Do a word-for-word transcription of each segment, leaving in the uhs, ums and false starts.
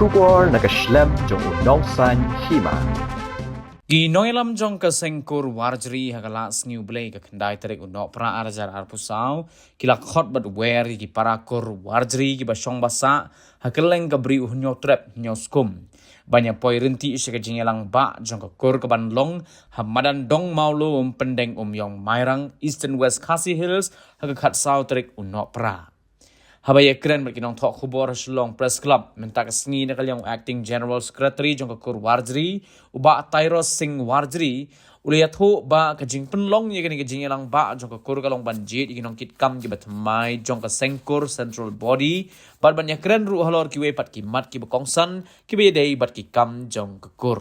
Khubor na ka shlem jong u Nongsaiñ Hima. Ki nongïalam jong ka Seng Kur Warjri ha ka lad Sngi U Blei ka khyndai tarik u Nohprah ar hajar arphew saw ki la khot bad wer ïa ki para kur Warjri kiba shong ba sah ha kylleng ka bri u Hynñiewtrep Hynñiewskum ban ïa poi ryntih sha ka jingïalang bah jong ka kur kaban long ha madan Dong Mawlum, Pyndeng Umïong Mairang, Eastern West Khasi Hills ha ka khatsaw tarik u Nohprah. Haba ïakren bad ki nongthoh khubor ha Shillong Press Club mynta ka sngi na ka liang u Acting General Secretary jong ka kur Warjri, u Bah Tyrus Singh Warjri, u la ïathuh ba ka jingpynlong ïa kane ka jingïalang bah jong ka kur ka long ban jied ïa ki nongkitkam kiba thymmai jong ka Seng Kur Central Body bad ban ïakren ruh halor kiwei pat ki mat kiba kongsan kiba ïadei bad ki kam jong ka kur.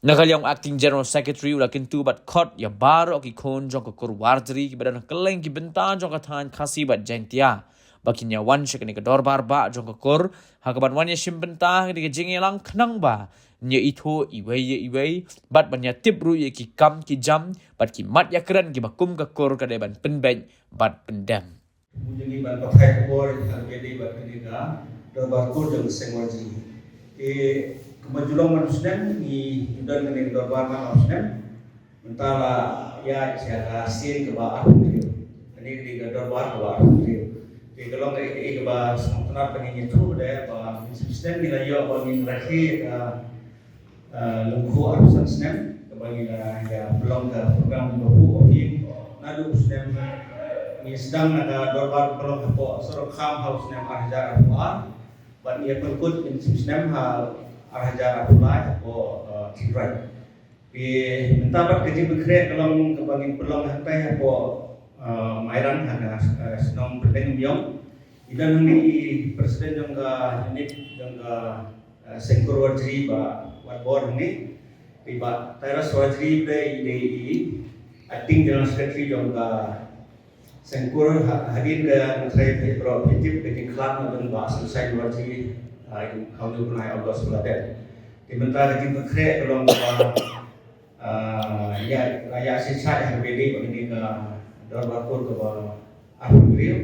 Na ka liang u Acting General Secretary u la kyntu bad khot ïa baroh ki khun jong ka kur Warjri kiba don ha kylleng ki bynta jong ka thaiñ Khasi bad Jaintia ba kin ïa wan sha kane ka dorbar bah jong ka kur ha kaban wan ïashim bynta ha kane ka jingïalang khnang ban ïa ithuh iwei ïa iwei bad ban ïatip ruh ïa ki kam ki jam bad ki mat ïakren kiba kum ka kur ka dei ban pynbeit bad pyndem. Ngi ban pathai khubor ïa ka dei bad kane ka dorbar kur jong Seng Warjri. Te kumba ju long man u snem ngi don kane ka dorbar man u snem. Mynta la ïa sha ka sien kaba arphew hynriew. Kane ka dei ka dorbar kaba arphew hynriew. Te ka long ka ïa kaba sngewtynnat ba ngin ïathuh ba dei ba snem ngi la ïoh ba ngin rakhe ka Ah, lyngkhuh arphew san snem kaba ngi la ïa pynlong ka program ba buh ba phin. Naduh u snem ngi sdang na ka dorbar pynlong hapoh Sorok Kham ha u snem ar hajar arphew ar bad ngi ïa pynkut ngi snem ha ar hajar arphew lai hapoh, ah, Tigray. Te mynta pat ka jingpynkhreh ka long kaba ngi pynlong hangtai hapoh, ah, Mairang ha ka, ah, shnong Pyndeng Umïong. Ïa hangne i president jong ka unit jong ka eh, Seng Kur Warjri ba wat bor hangne. Te i Bah Tyrus Warjri ba dei i acting general secretary jong ka Seng Kur ha-, hadien ka nongtrei phi bro phi tip ka jingkhlad na jong Bah Sunshine Warjri, eh, ha u bnai August ba la dep. Te mynta ka jingpynkhreh ka long ba, eh, ïa, ïa shisha ïa ka bini ba kane ka dorbar kur kaba arphew hynriew.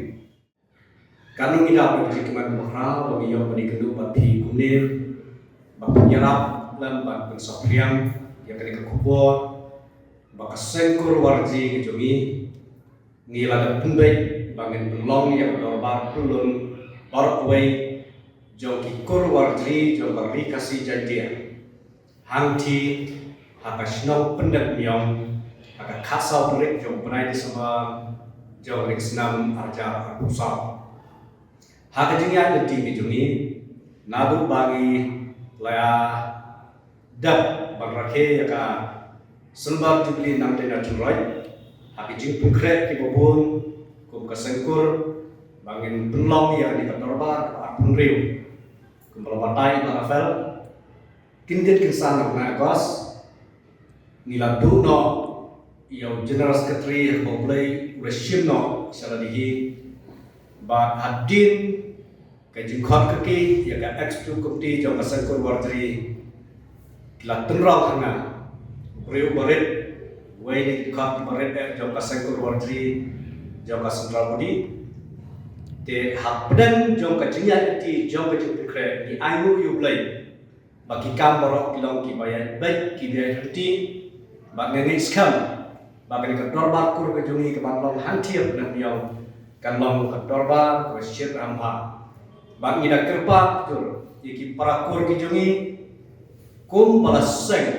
Katno ngi dap ïa ka jingkmen kaba khraw ba ngi ïoh ban ïakynduh bad phi kumne, ba phin ïarap lem ban pynsaphriang ïa kane ka khubor ba ka Seng Kur Warjri ka jong ngi, ngi la dep pynbeit ba ngin pynlong ïa ka dorbar pyllun baroh kawei jong ki kur Warjri jong ka Ri Khasi Jaiñtia. Hangtei ha ka shnong Pyndeng Umïong ha ka khatsaw tarik jong u bnai December jong u snem ar hajar arphew saw. Ha ka jingïaid lynti ka jong ngi naduh ba ngi la dep ban rakhe ïa ka Silver Jubilee nangta na June, ha ka jingpynkhreh kiba bun kum ka Seng Kur ba ngin pynlong ïa kane ka dorbar kaba arphew hynriew. Kumba la batai Bah Raphael, kyndit kynsan na u bnai August ngi la duh noh ïa u General Secretary haba U Blei u la shim noh sha lade hi. Bad hadien ka jingkhot kyrkieh ïa ka Executive Committee jong ka Seng Kur Warjri ki la tynraw ha nga u briew uba rit, uwei na ki dkhot kiba rit eh jong ka Seng Kur Warjri jong ka Central Body. Te hapdeng jong ka jingïaid lynti jong ka jingpynkhreh ngi ainguh ïa U Blei ba ki kam baroh ki long kiba ïaid beit kiba ïaid lynti. Bad nga ngeit skhem ba kane ka dorbar kur ka jong ngi kaban long hangtei ha Pyndeng Umïong kan long ka dorbar kaba shit rham bha. Bad ngi da kyrpad jur ïa ki para kur ki jong ngi kumba la seng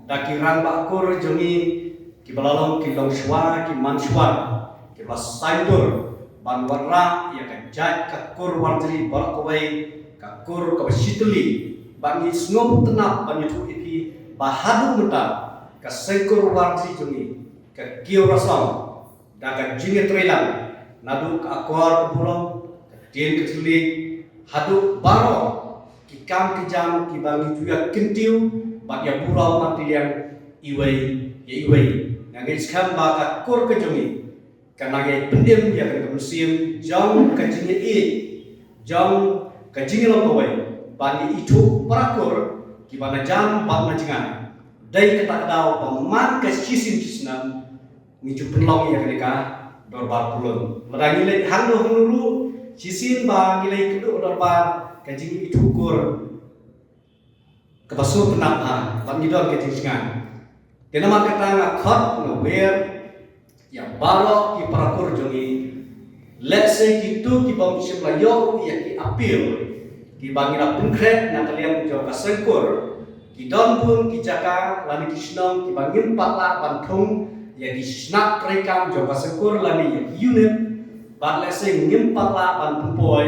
da ki rangbah kur jong ngi kiba la long ki longshuwa ki manshuwa kiba la saiñdur ban wanrah ïa ka jait ka kur Warjri baroh kawei, ka kur kaba shitylli. Bad ngi sngewtynnat ban ïathuh ïa phi ba haduh mynta ka Seng Kur Warjri jong ngi ka kiew rasong da ka jingïatreilang naduh ka akor ka burom, ka ktien ka thylliej, haduh baroh ki kam ki jam kiba ngi ju ïa kyntiew bad ïa burom martylliang iwei ïa iwei. Nga ngeit skhem ba ka kur ka jong ngi kan nang ïa pynim ïa ka mynsiem jong ka jingïeit jong ka jingïalong kawei ban ïa ithuh para kur kiba na jan bad na jngai. Dei kata ka daw ba man ka shisien shisnem ngi ju pynlong ïa kane ka dorbar pyllun. Lada ngi leit hangno hangno ruh Shisien ba ngi la ïakynduh dorbar ka jingithuh kur kaba sngewtynnat bha, ba ngi don ka jingsngewsih. Te namar kata nga khot nga wer ïa baroh ki para kur jong ngi. Lehse kito ki bym shym la ïoh ïa ki appeal kiba ngi la pynkhreh na ka liang jong ka seng kur, ki don bun ki jaka lane ki shnong kiba ngim pat lah ban thung ïa ki shnat treikam jong ka seng kur lane ïa ki unit, bad lehse ngim pat lah ban pynpoi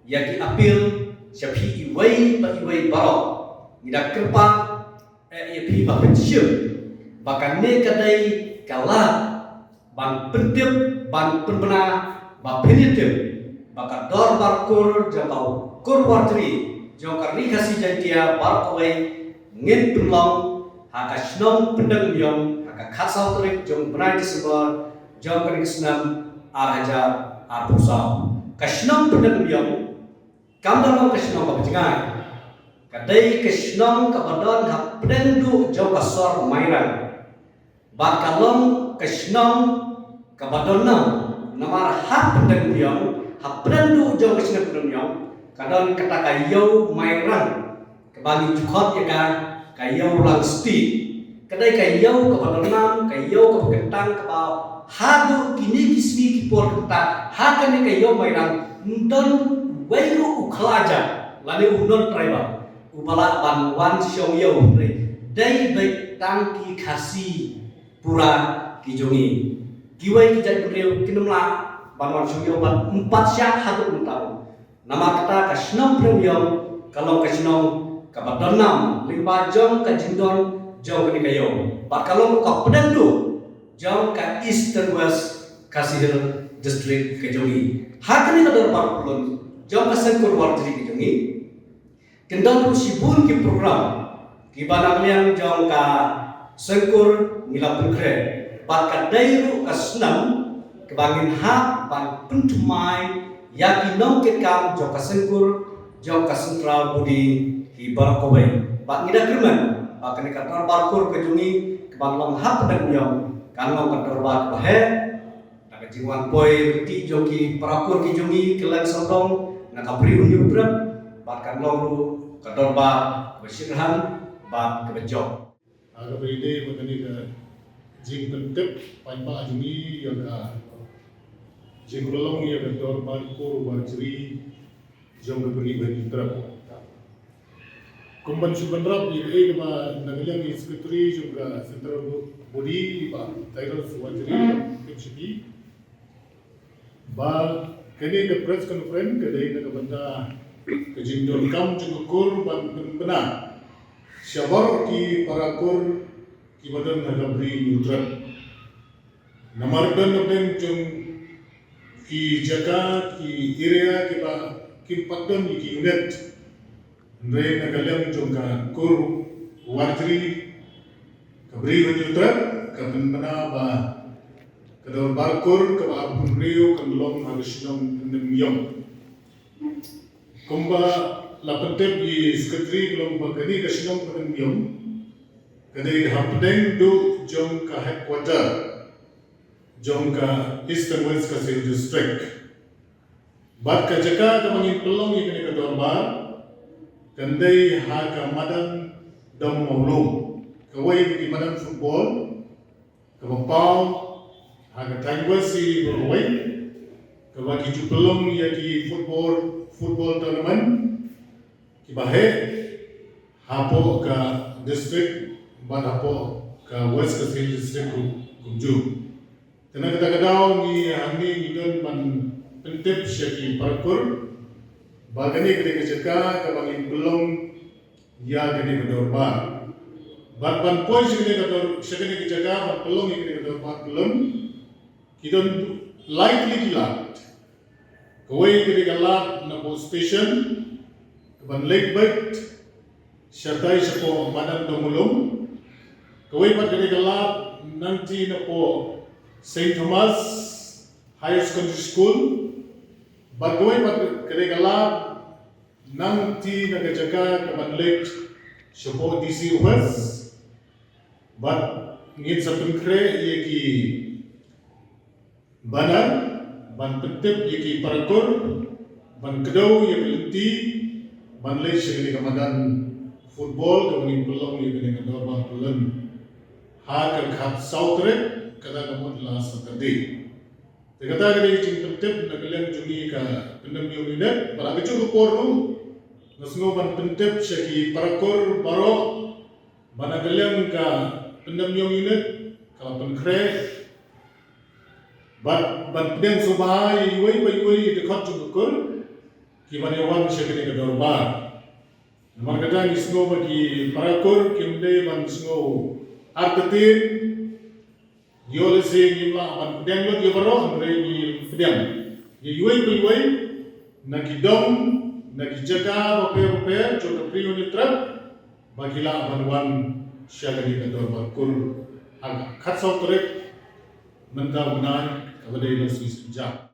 ïa ki appeal sha phi iwei pa iwei baroh. Ngi da kyrpad eh, ïa phi ba pynshim ba kane ka dei ka lad ban pyntip, ban pynbna ba phin ïa tip ba ka dorbar kur jong ka kur Warjri jong ka Ri Khasi Jaintia baroh kawei ngin pynlong ha ka shnong Pyndengumiong ha ka khatsaw tarik jong u bnai December jong kane ka snem ar hajar arphew saw. Ka shnong Pyndengumiong kam da long ka shnong kaba jngai. Ka dei ka shnong kaba don hapdeng duh jong ka sor Mairang. Bad ka long ka shnong kaba don nam, namar hapdeng Pyndengumiong, hapdeng duh jong ka shnong Pyndengumiong, ka don kata ka ïew Mairang kaba ngi ju khot ïa ka ka ïew Rangstieh. Ka dei ka ïew kaba don nam, ka ïew kaba kyntang kaba haduh kine ki sngi ki por kynta ha kane ka ïew Mairang ym don uwei ruh u khlajat lane u non tribal uba lah ban wan shong ïew, hynrei dei beit tang ki Khasi pura ki jong ngi. Kiwei ki jaitbynriew kin ym lah ban wan shong ïew bad ym pat shah haduh mynta ruh. Namar kata ka shnong Pyndengumiong ka long ka shnong kaba don nam lyngba jong ka jingdon jong kane ka ïew. Bad ka long ka pdeng duh jong ka Eastern West Khasi Hills District ka jong ngi. Ha kane ka dorbar pulun jong ka seng kur Warjri ka jong ngi, kin don ruh shibun ki program kiba na ka liang jong ka seng kur ngi la pynkhreh. Bad ka dei ruh ka snem kaba ngin hap ban pynthymmai ïa ki nongkitkam jong ka seng kur jong ka central body hi baroh kawei. Bad ngi da kyrmen ba kane ka dorbar kur ka jong ngi kaban long ha Pyndengumiong kan long ka dorbar kaba heh. Da ka jingwan poi ryntih jong ki para kur ki jong ngi, ki leng sawdong na ka Bri u Hynñiewtrep, bad kan long ruh ka dorbar kaba shitrhem bad kaba jop. Ha kaba ïadei bad kane ka jingpyntip paidbah jong ngi ïa ka jingpynlong ïa ka dorbar kur Warjri jong ka Bri u Hynñiewtrep. Kum ban shu bynrap ïa kaei kaba na ka liang i secretary jong ka central body, Bah Tyrus Warjri, M C P, ba kane ka press conference ka dei na ka bynta ka jingdonkam jong ka kur ban pynbna sha baroh ki para kur kiba don ha ka Bri u Hynñiewtrep. Namar don hapdeng jong ki jaka, ki area kiba kim pat don ïa ki unit. Hynrei na ka liang jong ka kur Warjri, ka Bri u Hynñiewtrep, ka pynbna ba ka dorbar kur kaba arphew hynriew kan long ha ka shnong Pyndengumiong. Kumba la pyntip i secretary ka long ba kane ka shnong Pyndengumiong ka dei hapdeng duh jong ka headquarter jong ka Eastern West Khasi Hills District. Bad ka jaka kaba ngin pynlong ïa kane ka dorbar kan dei ha ka madan Dong Mawlum, kawei na ki madan football kaba paw ha ka thaiñ Khasi baroh kawei, kaba ki ju pynlong ïa ki football, football tournament kiba heh hapoh ka district bad hapoh ka West Khasi Hills District kum, kumjuh. Te na kata ka daw ngi hangne ngi don ban pyntip sha ki para kur ba kane ka dei ka jaka kaba ngin pynlong ïa kane ka dorbar. Bad ban poi sha kane ka dor, sha kane ka jaka ban pynlong ïa kane ka dorbar pynlong, ki don lai tylli ki lad. Kawei ka dei ka lad napoh station kaban leit beit shatai shapoh madan Dong Mawlum. Kawei pat ka dei ka lad nangta napoh Saint Thomas Higher Secondary School. Bad kawei pat ka dei ka lad nangta na ka jaka kaban leit shapoh D C office. Bad ngin sa pynkhreh ïa ki banner ban pyntip ïa ki para kur ban kdew ïa ka lynti ban leit sha kane ka madan football kaba ngin pynlong ïa kane ka dorbar kylleng ha ka khatsaw tarik, kata ka mut la Saturday. Te kata ka dei ka jingpyntip na ka liang jong ngi ka Pyndem Ïong Unit. Bad ha kajuh ka por ruh nga sngew ban pyntip sha ki para kur baroh ba na ka liang ka Pyndem Ïong Unit ka la pynkhreh bad ban pdiang sngewbha ïa iwei pa iwei i dkhot jong ka kur kiban ïa wan sha kane ka dorbar. Namar kata ngi sngew ba ki para kur kim dei ban sngew artatien, ïoh lehse ngim lah ban pdiang lut ïa baroh, hynrei ngi pdiang ïa iwei pa iwei na ki dong, na ki jaka bapher bapher jong ka Pre-Unit Trep ba ki lah ban wan sha kane ka dorbar kur ha ka khatsaw tarik mynta u bnai kaba dei la Sngi Saitjaiñ.